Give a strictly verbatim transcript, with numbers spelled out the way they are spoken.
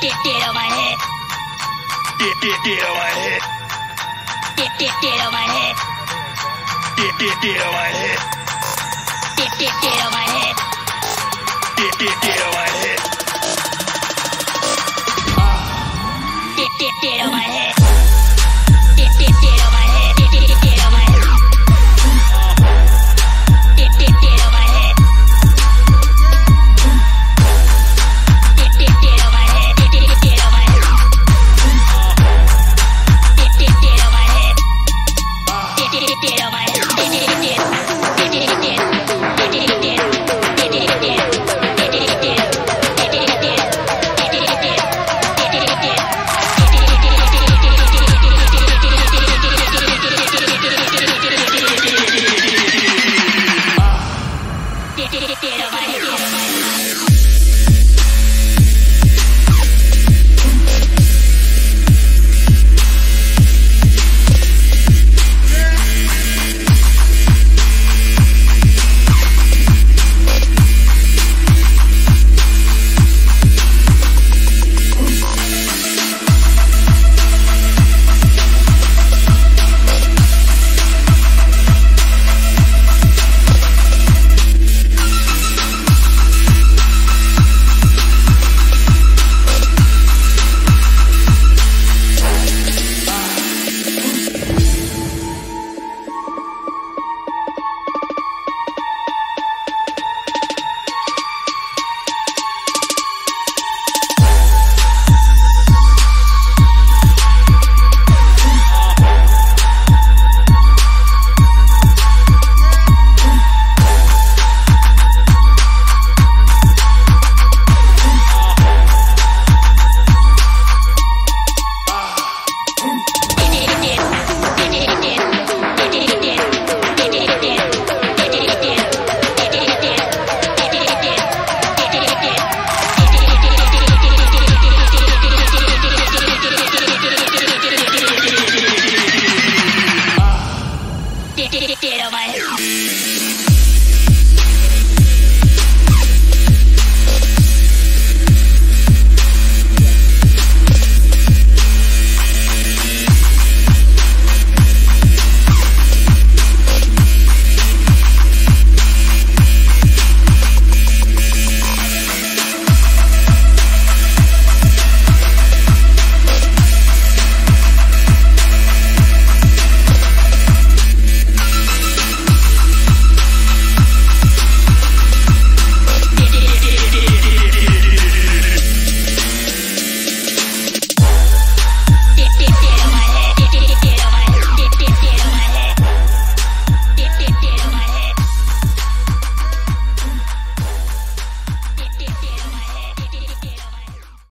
Get, get, get on my head. Get, get, get on my head. Get, get, get on my head. Get, get, get on my head. Get, get, get on my head. Get, get, get on my head.